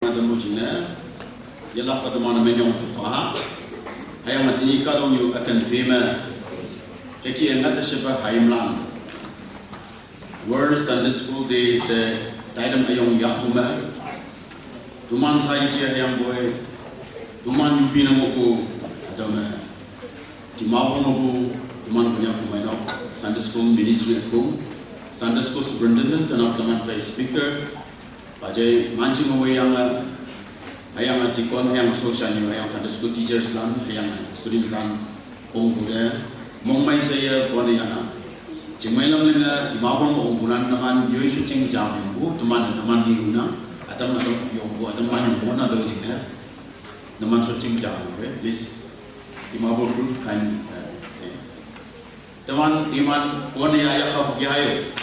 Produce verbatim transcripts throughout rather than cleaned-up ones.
Mata mujine, yelak pa teman menyong fa. Hayang mati ni kadong yu akan fame. Eki engat siapa hayimlan. World Sunday School Day se taidam ayong yakuma. Tuman sa ichi hayang boy. Tuman yupi na moku adama. Timabo moku, tuman punya kumaino. Sunday School Ministry aku. Sunday School Superintendent, tenak teman pa speaker. Pajai mancing away yang, hayang deacon, hayang social new, hayang Sunday School teachers lan, hayang students lan, pong bude, mong mai saya bon yana. Cimai lam lenga, timabong ong bulan naman, yoi sucing jam yang bu, teman naman di una, atam na yong bu, atam man yong bu na do jingnya, naman sucing jam yang bu, please. Timabo group kindly, uh, stay. Teman iman pon ya ya ka buki hayo.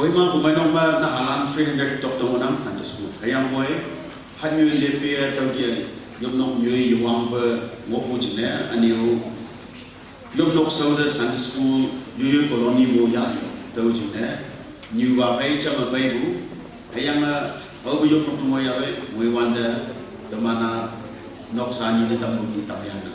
Koi ma kumai nong ma na halan three hundred tok tong nang Sunday school. Kayang koi, han yui lepe ya tau kia, yop nok yui yuang ba ngok mu jine, aniu, yop nok sau da Sunday school, yui yui colony mo ya yo, tau jine, niu ba pai chama pai bu, kayang a, au bu yop nok mo ya bai, mui wanda, temana, nok sa ni tam buki tam yang na.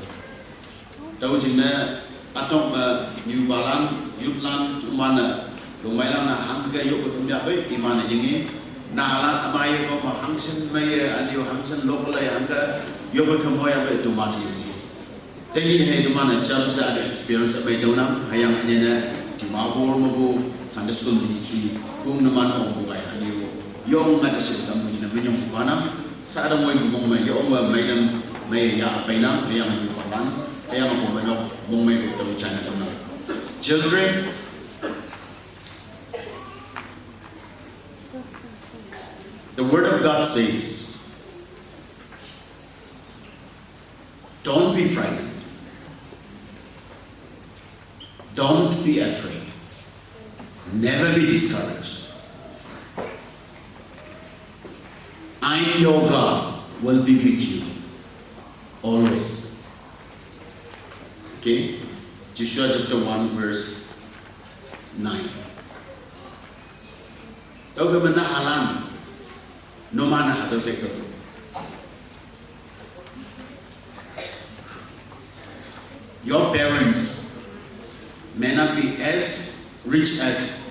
Tau jing ne, atok ma niu balan, yut lan, tu mana, lomai lan na hang ke yok ke tumbiak be, i mana jing i, na lan amai ko ma hang sen mai, aniu hang sen lok lai hang ke, yok ke moi be, tu mana jing i. Tengin he tu mana jam sa ada experience mai tu nam, hayang anya ne, di mabor mabu, Sunday school ministry, kum naman ong bukai aniu, yong ngada si tam mu jing ne, menyong fanam, Sa ada moi bu mong mai, ya ong wa mai dam, mai ya pai nam, yang yu pa lan, yang aku manok, mong mai bu tau china tam nam. Children, the word of God says, don't be frightened. Don't be afraid. Never be discouraged. I'm your God, will be with you always. Okay? Joshua chapter one, verse nine. Tau ke mana halan, no mana hatau tek tau. Your parents may not be as rich as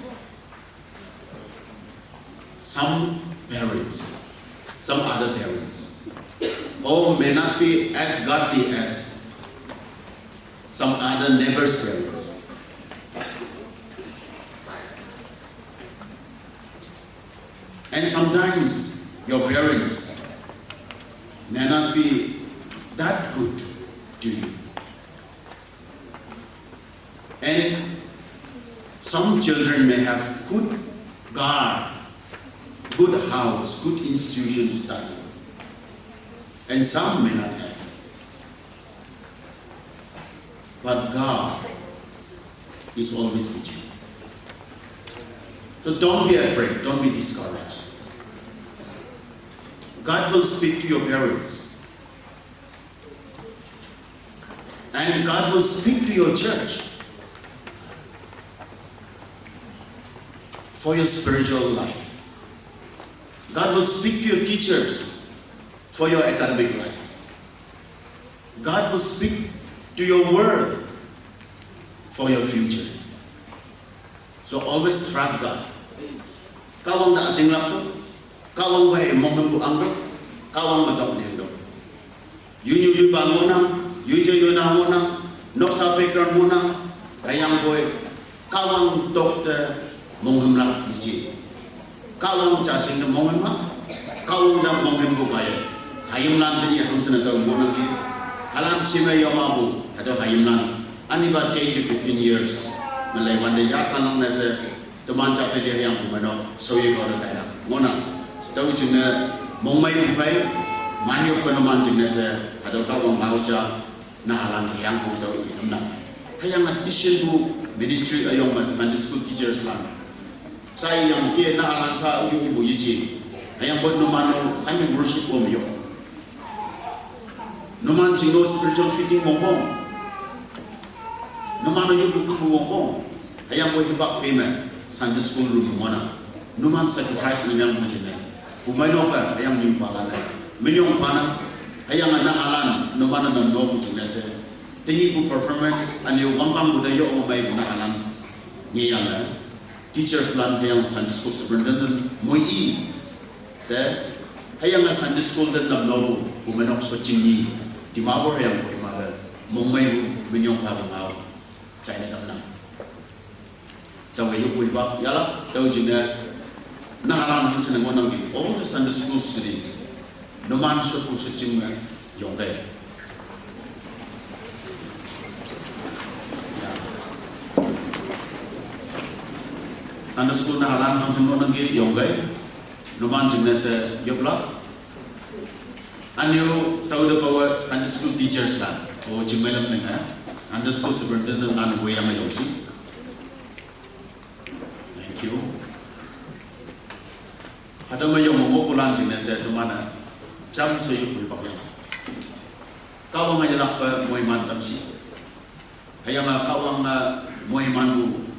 some parents, some other parents, or may not be as godly as some other neighbor's parents. And sometimes your parents may not be that good to you. And some children may have good God, good house, good institution to study. And some may not have. But God is always with you. So don't be afraid, don't be discouraged. God will speak to your parents. And God will speak to your church for your spiritual life. God will speak to your teachers for your academic life. God will speak to your world for your future. So always trust God. Kawang da ating lapto, kawang ba mong bu ang do, kawang ba dok nian do. Yu nyu yu ba mo nang, yu je yu na mo nang, nok sa background mo nang, kayang boy, kawang doctor mong hem lak di ji. Kawang cha sing da mong hem ha, kawang da mong hem bu bai. Hayim lan tini hang sana tau mo nang ki. Halan sima yo ma bu, hado hayim lan. Ani ba ten to fifteen years, malai wan de ya sanang na se, teman cha pe dia yang bu mano, so ye ko da tai na. Mo nang, tau jing na, mong mai bu fai, man yo ko na man jing na se, hado kawang mau cha, na halan yang bu tau i nam na. Hayang addition bu ministry ayong man Sunday school teachers lan. Sa yang kia na halan sa yu bu yi ji. Hayang buat no mano Sunday worship om yo. No man jing no spiritual feeding mong mong. No mano yu bu ku mong mong. Hüyangpoi hipak phei me Sunday school room ngohnang. Numan sacrifice ne meng pu jingne, pumeinok-e hüyange nyupalan-e minyong phanang. Hüyange nahalan numan-e namno pu jingne she, tenyihpu performance ünyu wangpangpu te yo meipu nahalan ngeyange, teachers lan hüyange Sunday school superintendent moi i te, hüyange Sunday school te namnopu pumeinok Shoching nyi, Dimapur hüyangpoi mate mongmeipu minyong phapu ngao jaine tamnang. Taowe yoppu hipak yahlak, tao jingne nahalan hangshin ngohnangki, all the Sunday school students, numan shotpu Shoching me yongkei. Sunday school nahalan hangshin ngohnangki yongkei. Numan jingne she yoplak. Ünyu tao te pawe Sunday school teachers lan, o jingmeilam nenge, Sunday school superintendent lan woiyange yongshi. Thank you. Hatüo me yong ngohpulan jingne she teman-e jamshe yoppu hipak yang. Kahwange yelakpe moiman tamshi. Hüyange Kahwange moimanpu,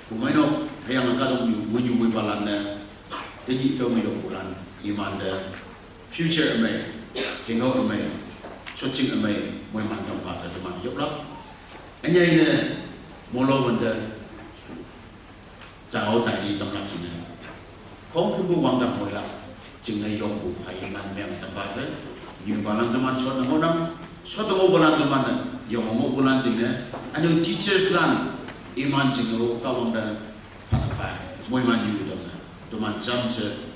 pumeinok, hüyange kahtoknyu, wünyu wünpalan-e, tenyih tüo me yoppulan, imante future ümei, hinghao ümei, Shoching ümei, moiman tampha she teman yoplak. Ünyei ne molo wünte jao taili tamlak jingne, khongkümpu wangdang moilak jingne yongpu haiman meng tampha she, nyupalan teman shot ngohnang. Shot ngohpulan teman-e yong ngohpulan jingne, ünyu teachers lan iman jingne-o Kahwang te phanang phei, moiman yu tamne, teman jamshe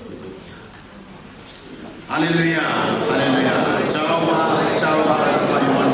Hallelujah, hallelujah. Jaowa, jaowa, jaowa,